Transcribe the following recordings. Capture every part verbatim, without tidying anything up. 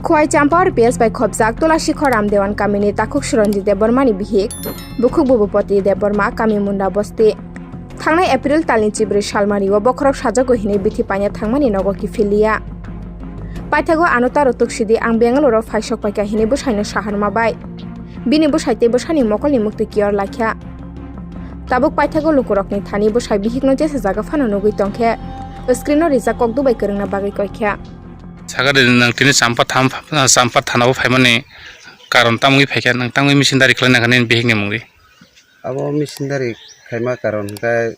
Khowai Champa R P S bai khopjak Tulasikhor Ramdewan kamini takhuk Suranjit Debbarmani bihik, bukhuk Bhubupati Debbarma, kami Munda Bosti. Thangnai April talni chibrwi salmario bokhorok sajago hinwi bithi paina thangmani nogo kiphilliya. Paithago ano taro tuksidi ang Bengaluru-o phaisok paikha hinwi bwsaino saharma bai. Bini bwsai tei bwsani mokolni muktwi kiyor laikha. Tabuk paithago lukurokni thani bwsai bihikno jesa jaga phano nugwi tongkhe, screen-o rijak kok dubai kwrwngna bagwi koikha. Sakha de, nwng tini Champa tham, Champa thanao phaimani karon tamo wngwi phaikha, nwng tamo wngwi misindari khlaina kha nini bihikni mungwi? Abo misindari khaima karon hwnkhe,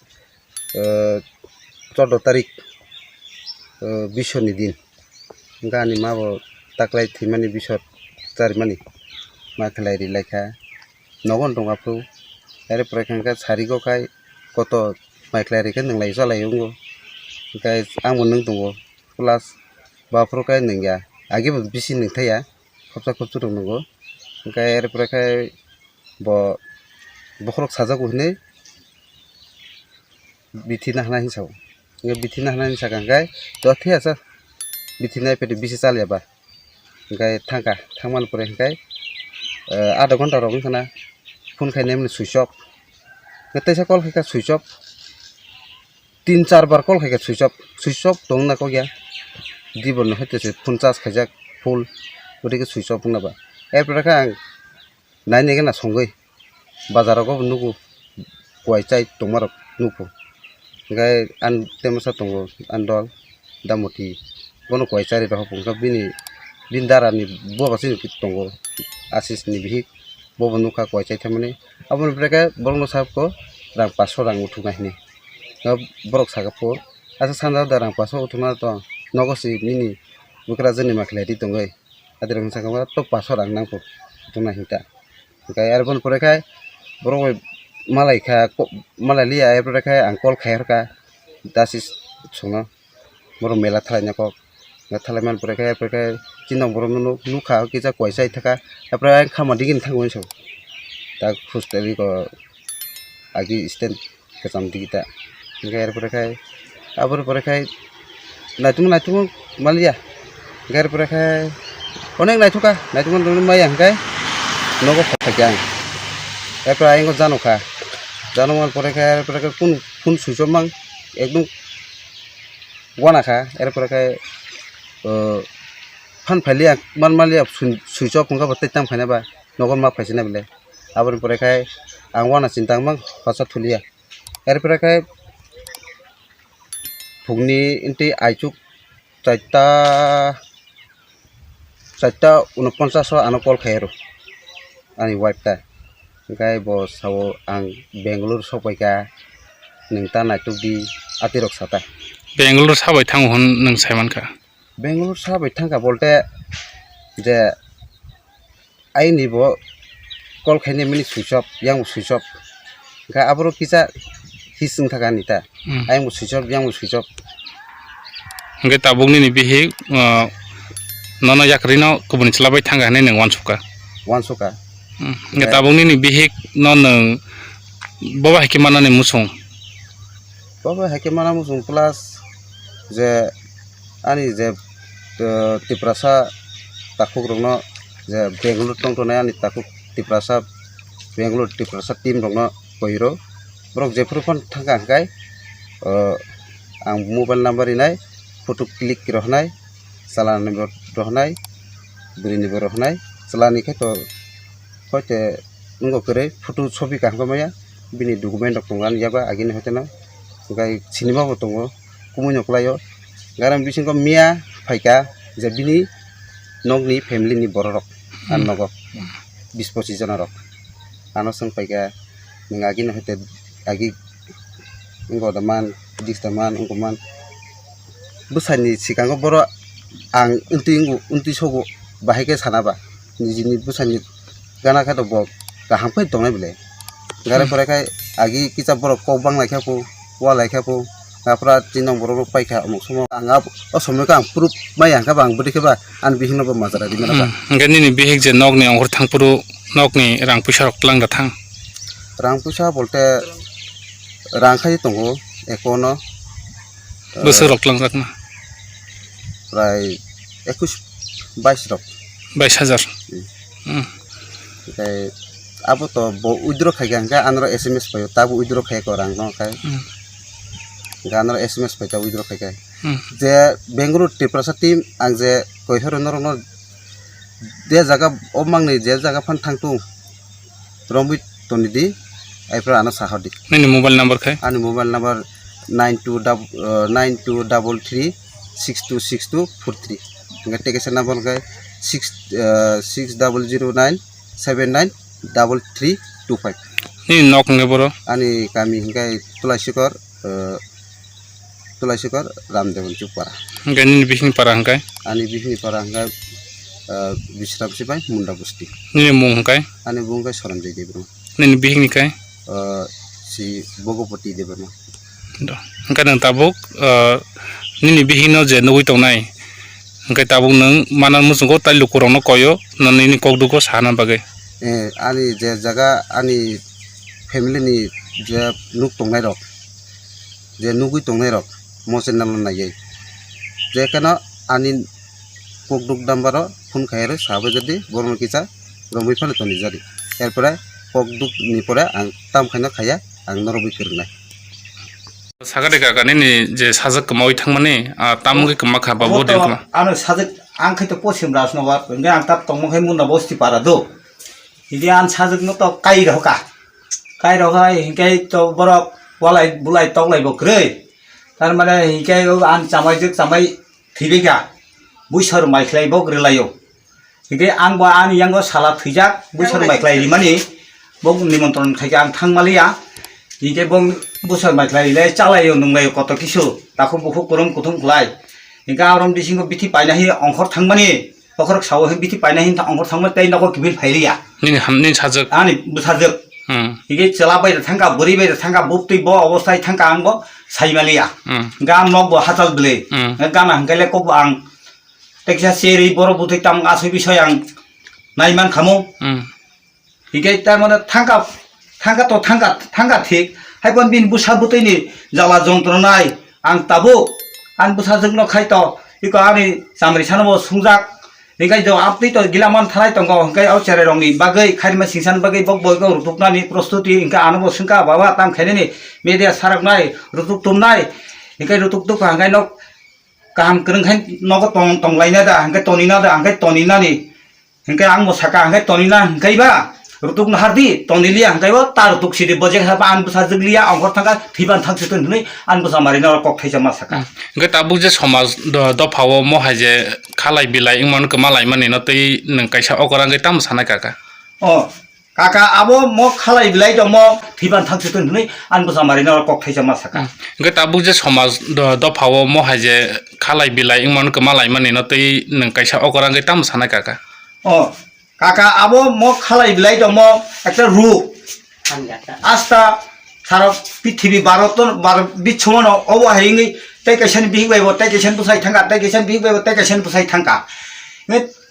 eh, chordo tarik, eh, bisoni din. Hwnkhe ani ma bo taklai thwimani bisor charimani ma khlai ri laikha. Nogo tong aphuru. Are pore khe hwnkhe sarigo khai koto mai khlai ri khe nwnglai chalai wngo. Hwnkhe ang bo nwng tongo. Plus baphuru khe nwngya. Agi bo bisi nwngthaya. Khopsa khopsu rok nwngo. Hwnkhe are pore khe bo bokhorok sajago hinwi bithi nahana hinwi sao. Hwnkhe bithi nahana hinwi sakha hwnkhe to thwi asa bithi nai pete bisi chalya ba. Hwnkhe thangkha, thangmani pore hwnkhe, eh, adha ghonta rok wngkha na phone khainai mani switch off. Hwnkhe teisa call khaikha switch off. Tin char bar call khaikha switch off. Switch off tongna kok ya. Diborno hai tese phone charge khaijak full. Gotike switch off wngna ba. Erpore khe ang nainai gana songwi. Bazar rogo bo nugo, kuai chai tongmarok nukho. Hwnkhe ani temasa tongo, ani dol, Damoti. Bono kuai chari rohor hwnkhe bini, bini dara ni boba chini tongo, Ashish ni bihik. Bobo nukha kuai chai thaimani. Aboni bwrwi khe borokno sakha rang paso rang uthukna hinwi. Borok sakha pho, asa sanja da rang paso uthukna tong, nogo se nini bwkrajwk ni ma khlai ri tongwi. Adirok hwnsa khe to paso rang nang kho, tongna hinta. Hwnkhe aroni pore khe borok bai malai kha, ko-, malai liya, arpore khe ang call khai rwkha, dasi songno, borok mela thalaina kok, mela thalai man pore khe, arpore khe chini borok no nuk-, nukha, kisa kuai chai thaka, arpore ayang khama digini thango hinwi song, tak hostel ko agi stand. Kwcham digi ta. Hwnkhe er pore khai, aboni pore khai naitugma naitugma maliya. Hwnkhe er pore khai onek naitugkha, naitugma naitugma maya hwnkhe nogo phaikha ang. Er pore ayang jano kha. Jano man pore khai, er pore khai phone, phone switch off mang ekdom wana kha. Er pore khai, o, phan phailiya, man maliya, switch off wngkha bo tei tang phaina ba nogo ma phaisina bile. Aboni pore khai ang wana chinta mang hosa thuliya. Er pore khe phungni inti aichuk chaita, chaita unoponchas o ano call khai rw ani wife ta. Hwnkhe bo sao ang Bangalore sok pai kha, nwng ta naituk di, atirok sa ta. Bangalore sa bai thango hwn nwng sai man kha? Bangalore sa bai thang kha bolte je aini bo call khainai mani switch off, yang bo switch off. Hwnkhe aborok kisa his wng thaka ani ta. Hmm. Ayang bo switch off, yang bo switch off. Hwnkhe tabuk nini bihik, ah, nono yakarino kubuni chwla bai thang kha hinwi nwng uansukha. Uansukha. Hmm. Hwnkhe tabuk nini bihik no nwng bobo hai khe manani muchung. Bobo hai khe mana muchung plus je ani je, eh, Tiprasa takhukrokno je Bangalore tongthoknai ani takhuk Tiprasa, Bangalore Tiprasa team rokno koiro. Borok jephuru phano thangkha hwnkhe, eh, ang mobile number rinai, photo click rohornai, chalani bo rohornai, bwrwini bo rohornai, chalani khe to hoite nungo kwrwi photo sobi kaham khe maya, bini document rok tongo ani yaba agini hoiteno, hwnkhe sinima bo tongo, kumui no kwlaio. Gana bisingo miya phaikha je bini nokni family ni borok rok, ang nogo bis pochis jona rok. Ano swng phaikha, nwng agini hoite agi wngkha da man, dis da man, wngkha man. Bwsani swkango borok ang wngtwi wngo, wngtwi sogo, bahai khe sana ba. Nijini bwsani gana khe to bo kaham khe tongnai bwle. Gare pore khai agi kisa borok kok bang lai khe pho, wa lai khe pho, aphra chinong borok rok pai kha omok somo. Ang o somoy khe ang proof mai yang khe ba ang bwdwi khe ba ani bihik no bo majra ri mano ba. Hmm. Hwnkhe nini bihik je nok ni ongkhor thang phuru nok ni rang puisa rok twlang da thang? Rang puisa bolte rang khai tongo account o. Bwswk rok twlang jak na? Prai ekus Bais rok. Bais hajar. Hmm. Hmm. Hingke abo to bo withdraw khaikha hingke anoro S M S phaio, tabo withdraw khaikha rang no khai. Hmm. Hingke anoro S M S phaikha withdraw khaikha. Hmm. Je Bengaluru Tiprasa team ang je koihoro norokno je jaga o mangni je jaga phan thangtung romwi toni di, aipra ano sahodi. Nini mobile number khai? Ani mobile number nine two double, uh, nine two double three six two six two four three. Hingke tekesa number khai six, uh, six double zero nine seven nine double three two five. Nini nok hingke boro? Ani kami hingke Tulaisikor, uh, Tulaisikor Ramdevan Chupara. Hingke nini bihikni para hingke? Ani bihikni para hingke, uh, Bisram Sipai Munda Busti. Nini mung hingke? Ani mung hingke Soronjoy Debbarma. Nini bihikni khe? Uh, si Bhagapati Debbarma. Do. Hingke nwng tabuk, uh, nini bihikno je nugui tongnai, hingke tabuk nwng mana muchungo tai lukurokno koyo, no nini kokdugo sana bagwi. Eh, ani je jaga ani family ni je nuk tongnai rok, je nugui tongnai rok, mochel nalo naiye. Je keno ani kokduk dambaro phone khaiyarwi sabai jadi borokno kisa romwi phano toni jadi. Erpore kokduk ni pore ang tam khaino khaiya, ang norokbai kwrwngnai. Sakade kaka nini je sajak kwmawi thangmani, ah, tamo khe kwma kha ba bo din kwma? Ano sajak ang khe to posim rasno wa, hingke ang tap tongmo khe munda bosti para do. Hingke ang sajak no to kai roka. Kai roka hingke to borok walai bulai toklai bo kwrwi. Tar mane hingke o ang chamai jwk chamai thwibika. Buisor mai khlai bo kwrwi laio. Hingke ang bo ani yango sala thwijak, buisor mai khlai rimani, bo nimontron khaikhe ang thangmaliya. Hingke bo buisor mai khlai rilai, chalaio, nunglaio, koto kisu, takhuk bukhuk, kurum kuthum khlai. Hingke arom bisingo bithi paina hi ongkhor thangmani, bokhorok sao hi bithi paina hi ongkhor thangmani, tei nogo kibil phailiya. Nini ham, nini sajwk. Ani bwsajwk. Hmm. Hingke chwla bai da thangka, bwrwi bai da thangka, buktwi bo obostai thangka, ang bo saimaliya. Hmm. Hingke ang nok bo hachal bwlwi. Hmm. Gana hingke le kok bo ang Teksa cherwi borok bwtwi tamo asoi bisoi ang naiman khamu. Hmm. Hingke tar mane thangka, thangka to thangka, thangka thik. Hai kon bini bwsa bwtwini jala jontronai ang tabuk. Ang bwsajwkno khai to, iko ani chamri sanabo sungjak. Hingke jo amtwi to gila man thanai tongo, hingke o cherai rokni bagwi, khairima singsan bagwi bok boiko rutuknani prostuti, hingke anobo swngkha baba tam khainani media saroknai, rutuk tumnai, hingke rutuk tukha hingke nok kaham kwrwng khai nogo tong, tonglaina da, hingke tonina da, hingke toninani. Hingke ang bo saka, hingke tonina hingke ba, rutuk nahardi, toniliya hingke bo, ta rutuk sidi, bo je haba ang bwsajwk liya, ongkhor thangka, thwiban thang situ hwnwi, ang bwsa marina kok thaisa ma saka. Hmm. Hingke tabuk je somaj do-, dopha o mo hai je khalai bilai wngmano kwma laimani no tei nwng kaisa okora hingke tamo sanai kaka? O, Kaka, abo mo khalai bilai tongmo, thwiban thang situ hwnwi ang bwsa marina kok thaisa ma saka. Hmm. Hingke tabuk je somaj do-, dopha o mo hai je khalai bilai wngmano kwma laimani no tei nwng kaisa okora hingke tamo sanai kaka? O, kaka, abo mo khalai bilai tongmo ekta ruk. Asta sara pithibi bharoto, bharoto bichomano obo hai wngwi tei kaisani bihik bai bo, tei kaisani bwsai thangka, tei kaisani bihik bai bo, tei kaisani bwsai thangka.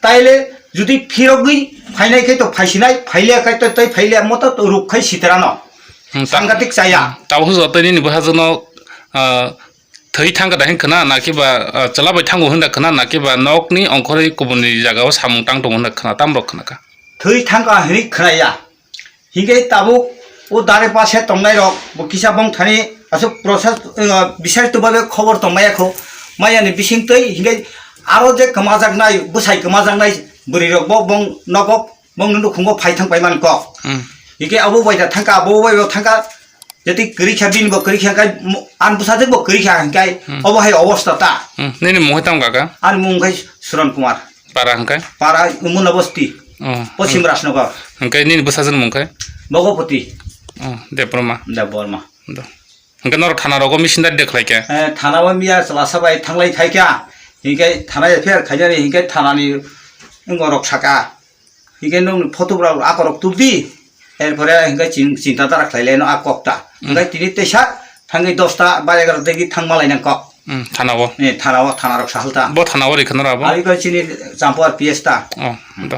Taile jodi phirogwi phainai khe to phaisinai, phaile khe to tei phaile moto to ruk khai sitrano. Hmm, ta-, sangatik chaya. Tabuk joto nini bwsajwkno, ah, thwi thangkha da hin khna, na kiba, ah, chwla bai thango hin da khna, na kiba nokni ongkhorwi kubuni jagao samung tang tongo hin da khna, tamrok khna kha. Thwi thangkha hin khna ya. Hingke tabuk o dare pase tongnai rok bo kisa bong thani aswk process, uh, bisar tu babe khobor tong maya kho, maya ni bising twi hingke aro je kwmajaknai, bwsai kwmajaknai bwrwi rok bo bong nogo bong nukhungo phai thang pai man kok. Hmm. Hingke abo bai da thangka, abo bai bo thangka, jeti kwrwi kha bini bo kwrwi kha, hingke mo-, an bwsajwk bo kwrwi kha, hingke hmm, obo hai obosta ta. Hmm. Nini mung hai tamo kaka? Ani mung khai Suran Kumar. Para hingke? Para Muna Bosti. Oh. Pochim Rajnagar. Hingke nini bwsajwk mung khe? Bhagapati. Oh, Debbarma. Debbarma. Do. Hingke norok thana rogo misin da dekhlai khe? Eh, thana o miya chalasa bai thanglai khai kha. Hingke thana F I R khainani hingke thanani wngorok saka. Hingke nwng photo rok akorok tubdi. Erpore hingke chin-, chinta dara khlaileno a kokta. Hmm. Hingke tini teisa thangwi dosta ba egarota degi thangma lainang kok. Hmm, thana o. Eh, thana o, thana rok sahalta. Bo thana o rikha noro abo? Abi ko chini Champuar P S ta. Oh, do.